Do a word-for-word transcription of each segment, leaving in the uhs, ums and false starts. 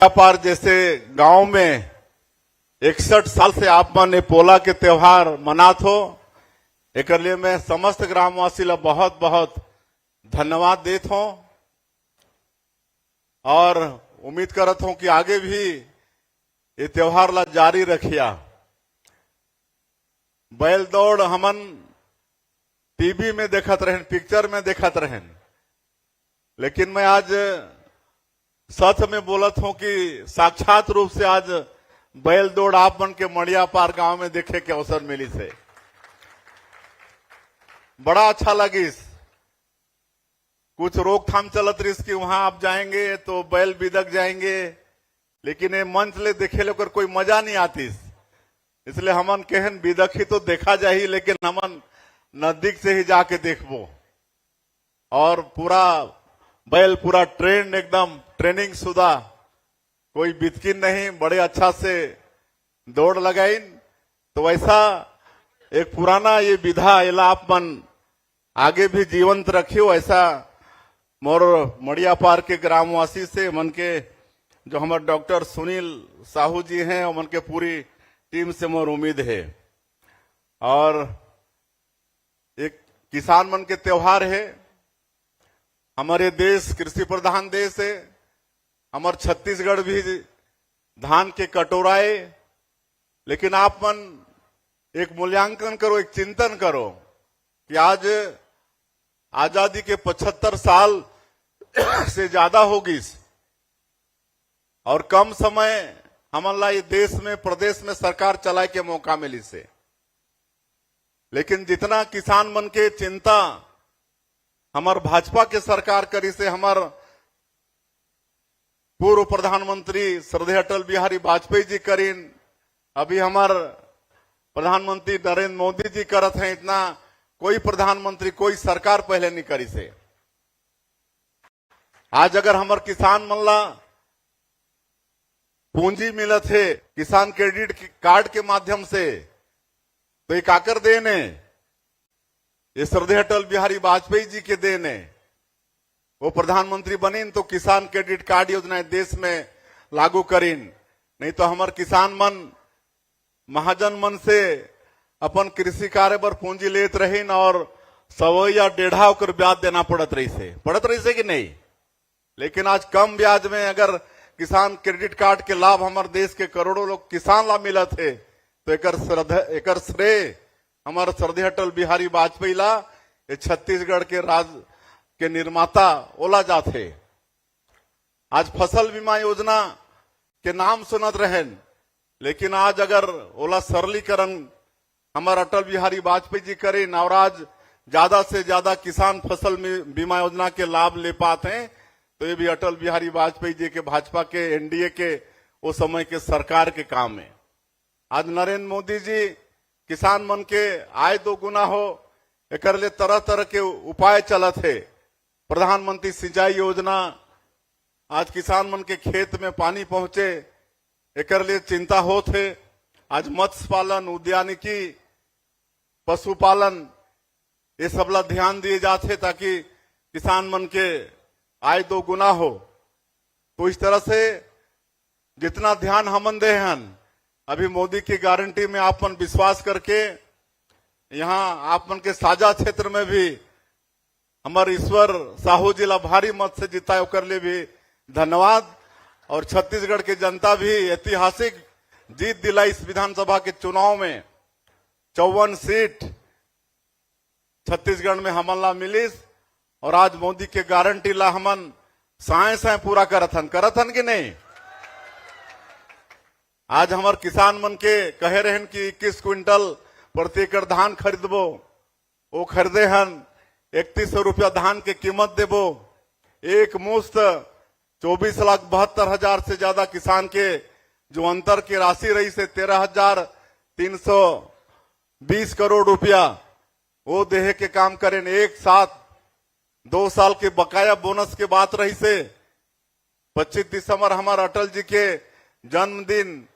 पार जैसे गांव में इकसठ साल से आप मन ए पोला के त्योहार मनात हो, एकर लिए मैं समस्त ग्रामवासी ला बहुत बहुत धन्यवाद देत हों और उम्मीद करत हों कि आगे भी ये त्योहार ला जारी रखिया। बैल दौड़ हमन टीवी में देखत रहेन, पिक्चर में देखत रहेन, लेकिन मैं आज सच में बोलत हों कि साक्षात रूप से आज बैल दौड़ आप मन के मड़िया पार गांव में देखे के अवसर मिलिस हे। बड़ा अच्छा लगिस। कुछ रोकथाम चलत रहिस कि वहां आप जाएंगे तो बैल बिदक जाएंगे, लेकिन ये मंच ले देखे ले ओकर कोई मजा नहीं आतिस। इसलिए हमन कहेन बिदकही तो देखा जाही, लेकिन हमन नजदीक से ही जाके देखबो। और पूरा बैल पूरा ट्रेंड, एकदम ट्रेनिंग शुदा, कोई बिदकिन नहीं, बड़े अच्छा से दौड़ लगाइन। तो वैसा एक पुराना ये विधा, एला आप मन आगे भी जीवंत रखियो, ऐसा मोर मड़िया पार के ग्रामवासी से मन के जो हमर डॉक्टर सुनील साहू जी हैं, उमन के पूरी टीम से मोर उम्मीद है। और एक किसान मन के त्योहार है। हमर ये देश कृषि प्रधान देश है, हमर छत्तीसगढ़ भी धान के कटोरा ए, लेकिन आप मन एक मूल्यांकन करो, एक चिंतन करो कि आज आजादी के पचहत्तर साल से ज्यादा हो गिस और कम समय हमन ला ये देश में, प्रदेश में सरकार चलाए के मौका मिलिस हे, लेकिन जितना किसान मन के चिंता हमर भाजपा के सरकार करिस हे, हमर पूर्व प्रधानमंत्री श्रद्धेय अटल बिहारी वाजपेयी जी करिन, अभी हमर प्रधानमंत्री नरेंद्र मोदी जी करत हैं, इतना कोई प्रधानमंत्री, कोई सरकार पहले नहीं करिस हे। आज अगर हमर किसान मन ला पूंजी मिलत हे किसान क्रेडिट कार्ड के माध्यम से, तो ये काकर देन हे? ये श्रद्धेय अटल बिहारी वाजपेयी जी के देन हे। वो प्रधानमंत्री बनिन तो किसान क्रेडिट कार्ड योजना देश में लागू करिन, नहीं तो हमर किसान मन महाजन मन से अपन कृषि कार्य बर पूंजी लेत रहिन और सवैया डेढ़ा ओकर ब्याज देना पड़त रहिस हे, पड़त रहिस हे कि नहीं? लेकिन आज कम ब्याज में अगर किसान क्रेडिट कार्ड के लाभ हमर देश के करोड़ों लोग किसान ला मिलत हे, तो एकर श्रद्धा, एकर श्रेय हमर श्रद्धेय अटल बिहारी वाजपेयी ला, ये छत्तीसगढ़ के राज के निर्माता ओला जाथे। आज फसल बीमा योजना के नाम सुनत रहेन, लेकिन आज अगर ओला सरलीकरण हमर अटल बिहारी वाजपेयी जी करिन और आज ज्यादा से ज्यादा किसान फसल मी-, बीमा योजना के लाभ ले पात हैं, तो ये भी अटल बिहारी वाजपेयी जी के, भाजपा के, एनडीए के वो समय के सरकार के काम है। आज नरेंद्र मोदी जी किसान मन के आय दोगुना हो, एकर ले तरह तरह के उपाय चलत हे। प्रधानमंत्री सिंचाई योजना, आज किसान मन के खेत में पानी पहुंचे, एकर लिए चिंता होत हे। आज मत्स्य पालन, उद्यानिकी, पशुपालन, ये सब ला ध्यान दिए जात हे ताकि किसान मन के आय दोगुना हो। तो इस तरह से जितना ध्यान हमन दे हन, अभी मोदी की गारंटी में आप मन विश्वास करके यहाँ आप मन के साझा क्षेत्र में भी हमर ईश्वर साहू जी ला भारी मत से जिताए, ओकर लिए भी धन्यवाद। और छत्तीसगढ़ के जनता भी ऐतिहासिक जीत दिलाई इस विधानसभा के चुनाव में। चौवन सीट छत्तीसगढ़ में हमन ला मिलिस और आज मोदी के गारंटी ला हमन साय साय पूरा करत हन, करत हन कि नहीं? आज हमर किसान मन के कहे रहन कि इक्कीस क्विंटल प्रति एकड़ धान खरीदबो, वो खरीदे हन, इकतीस सौ रुपया धान के कीमत देबो, एक मुश्त चौबीस लाख बहत्तर हजार से ज्यादा किसान के जो अंतर के राशि रहिस हे तेरह हजार तीन सौ बीस करोड़ रुपया, वो देहे के काम करेन। एक साथ दो साल के बकाया बोनस के बात रहिस हे, पच्चीस दिसंबर हमर अटल जी के जन्मदिन,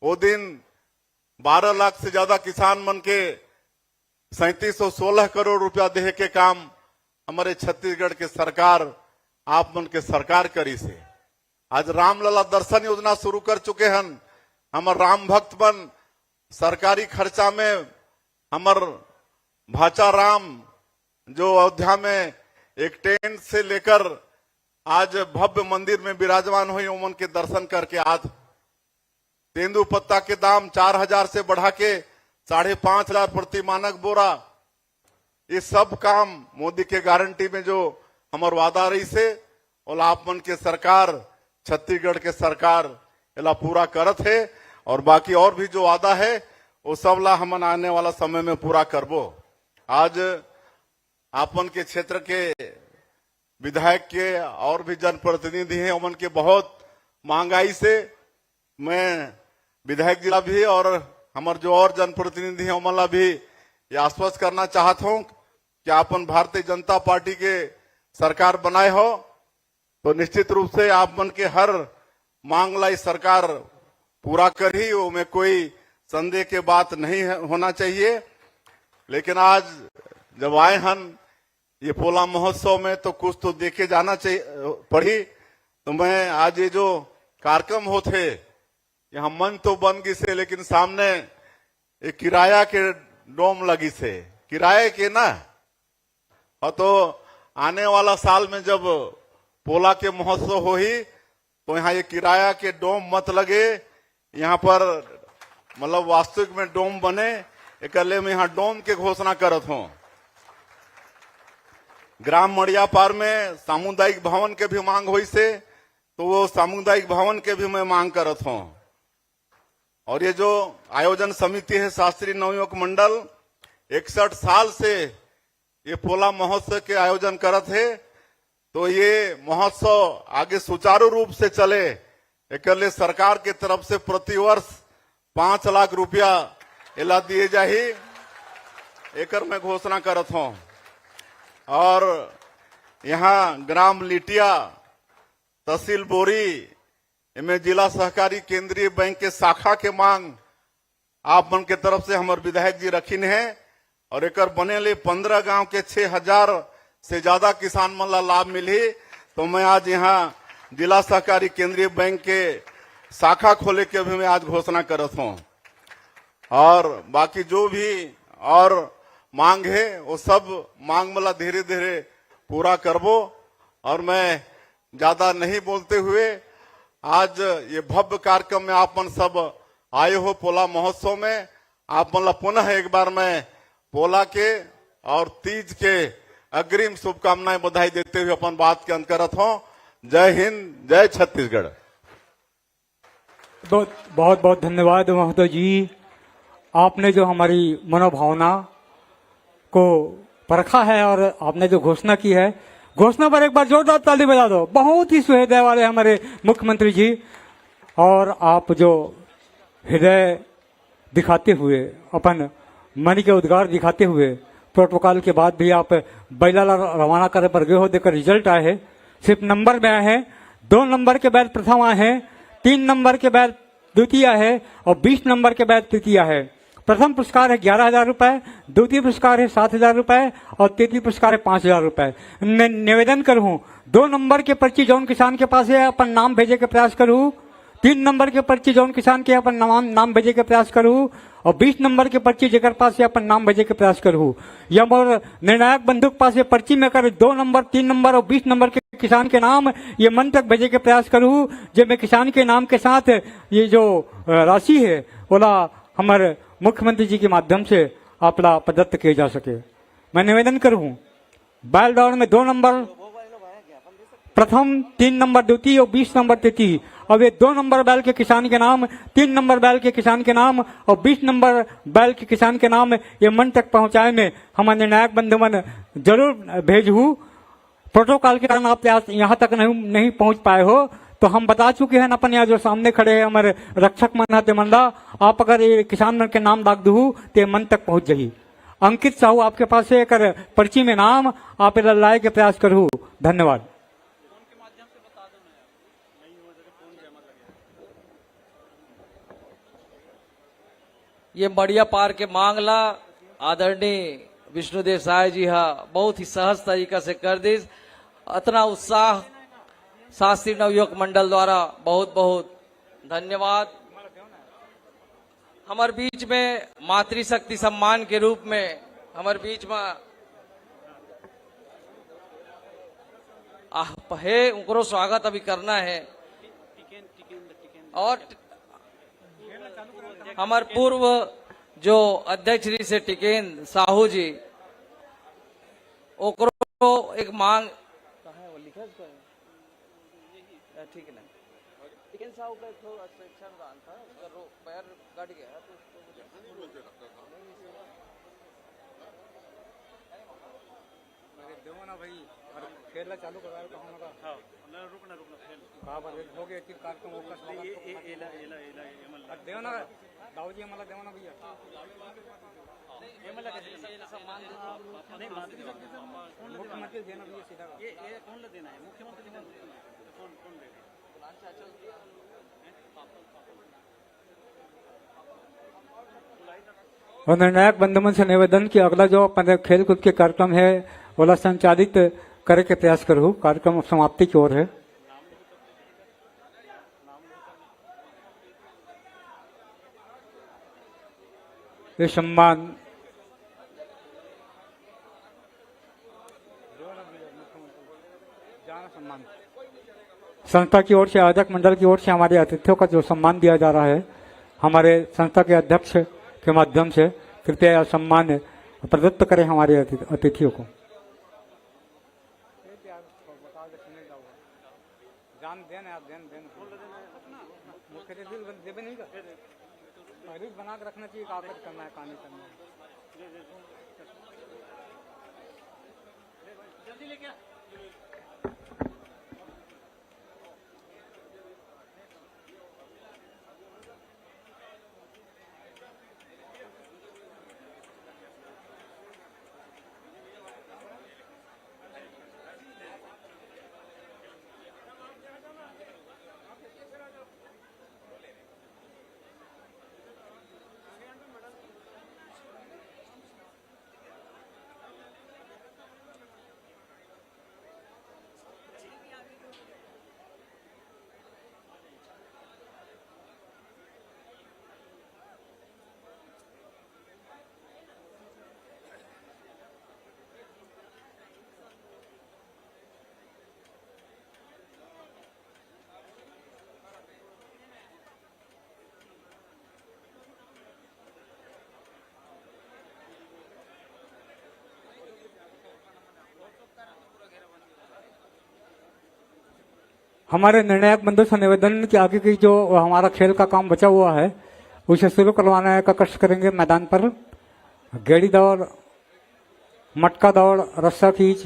वो दिन बारह लाख से ज्यादा किसान मन के सैंतीस सौ सोलह करोड़ रुपया देहे के काम हमर छत्तीसगढ़ के सरकार, आप मन के सरकार करिस हे। आज रामलला दर्शन योजना शुरू कर चुके हन। हमर राम भक्त मन सरकारी खर्चा में हमर भाचा राम जो अयोध्या में एक टेंट से लेकर आज भव्य मंदिर में विराजमान होही, ओमन के दर्शन करके आज तेंदू पत्ता के दाम चार हजार से बढ़ा के साढ़े पांच हजार प्रति मानक बोरा। ये सब काम मोदी के गारंटी में जो हमर वादा रहिसे, ओला आप मन के सरकार, छत्तीसगढ़ के सरकार एला पूरा करत हे, और बाकी और भी जो वादा हे, वो सब ला हमन आने वाला समय में पूरा करबो। आज आप मन के क्षेत्र के विधायक के और भी जनप्रतिनिधि हे, ओमन के बहुत मांग आइसे। मैं विधायक जी ला भी और हमर जो और जनप्रतिनिधि हे, ओमन ला भी ये आश्वस्त करना चाहत हूं कि आप मन भारतीय जनता पार्टी के सरकार बनाए हो, तो निश्चित रूप से आप मन के हर मांग ला ये सरकार पूरा करही, ओमे कोई संदेह के बात नहीं है, होना चाहिए। लेकिन आज जब आए हन ये पोला महोत्सव में, तो कुछ तो देखे जाना चाहिए, पड़ी। तो मैं आज ये जो कार्यक्रम होत हे, यहाँ मंच तो बन गिसे, लेकिन सामने एक किराया के डोम लगिसे, किराए के ना। और तो आने वाला साल में जब पोला के महोत्सव होही, तो यहाँ ये किराया के डोम मत लगे, यहाँ पर मतलब वास्तविक में डोम बने, एकर ले मैं यहाँ डोम के घोषणा करत हूँ। ग्राम मड़ियापार में सामुदायिक भवन के भी मांग होइसे, तो वो सामुदायिक भवन के भी मैं मांग करत हूँ। और ये जो आयोजन समिति हे शास्त्री नवयुवक मंडल, इकसठ साल से ये पोला महोत्सव के आयोजन करत हे, तो ये महोत्सव आगे सुचारू रूप से चले, एकर ले सरकार के तरफ से प्रतिवर्ष पांच लाख रुपया एला दिए जाही, एकर मैं घोषणा करत हूँ। और यहाँ ग्राम लिटिया, तहसील बोरी, एमे जिला सहकारी केंद्रीय बैंक के शाखा के मांग आप मन के तरफ से हमर विधायक जी रखिन हे, और एकर बने ले पंद्रह गांव के छह हजार से ज्यादा किसान मन ला लाभ मिलही। तो मैं आज यहाँ जिला सहकारी केंद्रीय बैंक के शाखा खोले के भी मैं आज घोषणा करत हूँ। और बाकी जो भी और मांग हे, वो सब मांग मन ला धीरे धीरे पूरा करबो। और मैं ज्यादा नहीं बोलते हुए आज ये भव्य कार्यक्रम में आप मन सब आए हो पोला महोत्सव में, आप मन ला पुनः एक बार मैं पोला के और तीज के अग्रिम शुभकामनाएं, बधाई देते हुए अपन बात के अंत करत हूँ। जय हिंद, जय छत्तीसगढ़। बहुत बहुत बहुत धन्यवाद महोदय जी, आपने जो हमारी मनोभावना को परखा है और आपने जो घोषणा की है, घोषणा पर एक बार जोरदार ताली बजा दो। बहुत ही सुहृदय वाले हमारे मुख्यमंत्री जी, और आप जो हृदय दिखाते हुए, अपन मन के उद्गार दिखाते हुए, प्रोटोकॉल के बाद भी आप बैला ला रवाना करे बर गए हो, देकर रिजल्ट आए हैं, सिर्फ नंबर में आए हैं। दो नंबर के बैल प्रथम आए हैं, तीन नंबर के बैल द्वितीय है और बीस नंबर के बैल तृतीय है। प्रथम पुरस्कार है ग्यारह हजार रुपए, द्वितीय पुरस्कार है सात हजार रुपए और तृतीय पुरस्कार है पांच हजार रुपए। मैं निवेदन करूँ, दो नंबर के पर्ची जौन किसान के पास है, अपन नाम भेजे के प्रयास करूँ। तीन नंबर के पर्ची जौन किसान के अपन नाम, नाम भेजे के प्रयास करूँ और बीस नंबर के पर्ची जेकर पास है, अपन नाम भेजे के प्रयास करूँ। या मोर निर्णायक बंधु के पास ये पर्ची में कर दो नंबर, तीन नंबर और बीस नंबर के किसान के नाम ये मंच तक भेजे के प्रयास करूँ, जेमे किसान के नाम के साथ ये जो, अ, राशि है, ओला हमर मुख्यमंत्री जी के माध्यम से आपला प्रदत्त किए जा सके। मैं निवेदन करूँ, बैल दौड़ में दो नंबर प्रथम, तीन नंबर द्वितीय और बीस नंबर तृतीय। अब ये दो नंबर बैल के किसान के नाम, तीन नंबर बैल के किसान के नाम और बीस नंबर बैल के किसान के नाम ये मंच तक पहुंचाए में हमर निर्णायक बंधु मन जरूर भेजहू। प्रोटोकॉल के कारण आप यहाँ, यहाँ तक नहीं, नहीं पहुंच पाए हो, तो हम बता चुके हैं अपन यहाँ जो सामने खड़े हैं हमारे रक्षक मन ह, ते मन ला, आप अगर ये किसान मन के नाम डाक दूहू, ते मंच तक पहुंच जाही। अंकित साहू, आपके पास है एकर पर्ची में नाम, आप एला लाए के प्रयास करहू। धन्यवाद। ये मड़िया पार के मांग ला आदरणीय विष्णुदेव साय जी हा बहुत ही सहज तरीका से कर दिस। अतना उत्साह शास्त्री नवयुवक मंडल द्वारा बहुत बहुत धन्यवाद। हमर बीच में मातृशक्ति सम्मान के रूप में हमर बीच में आह, हे, उनकरो स्वागत अभी करना है। और हमर पूर्व जो अध्यक्ष जी से टिकेंद्र साहू जी, ओकरो एक मांग, कहाँ है वो, लिखा है उसका? अ, ठीक है ना। टिकेंद्र साहू का एक ठो स्ट्रक्चर डाल था, उसका रो-, पैर कट गया है, तो उसको अरे देवो ना भाई, अरे खेलना चालू करवाए तो हम लोग। हाँ, ना, रुक ना, रुक ना, खेल। कहाँ पर हो गया कि कार्यक्रम होगा, नहीं, ये, ये, ये ला, ये ला, ये ला, ये मत ला। अरे देवो ना, दाऊ जी, हमारा देवो ना भैया। ये मत ला, कैसे करना? नहीं, मत दे। मुख्यमंत्री देना भैया सीधा। ये, ये कौन ला देना है? मुख्यमंत्री देना है। कौन, कौन देगा? और निर्णायक बंधु मन से निवेदन कि अगला जो अपन खेल कूद के कार्यक्रम है, ओला संचालित करे के प्रयास करहु। कार्यक्रम अब समाप्ति की ओर है। ये सम्मान संस्था की ओर से, आयोजक मंडल की ओर से हमारे अतिथियों का जो सम्मान दिया जा रहा है, हमारे संस्था के अध्यक्ष के माध्यम से कृपया यह सम्मान प्रदत्त करें हमारे अति-, अतिथियों को। जान देन यार, देन, देन। मुख्य अतिथि देबे नहीं का? पहले ही बना के रखना चाहिए, का कुछ करना है, का नहीं करना है। हमारे निर्णायक बंधु से निवेदन कि आगे की जो हमारा खेल का काम बचा हुआ है, उसे शुरू करवाने का कष्ट करेंगे। मैदान पर गेड़ी दौड़, मटका दौड़, रस्सा खींच,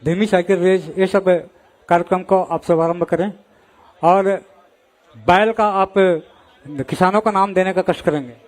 धीमी साइकिल रेस, ये सब कार्यक्रम को आप शुभारंभ करें और बैल का आप किसानों का नाम देने का कष्ट करेंगे।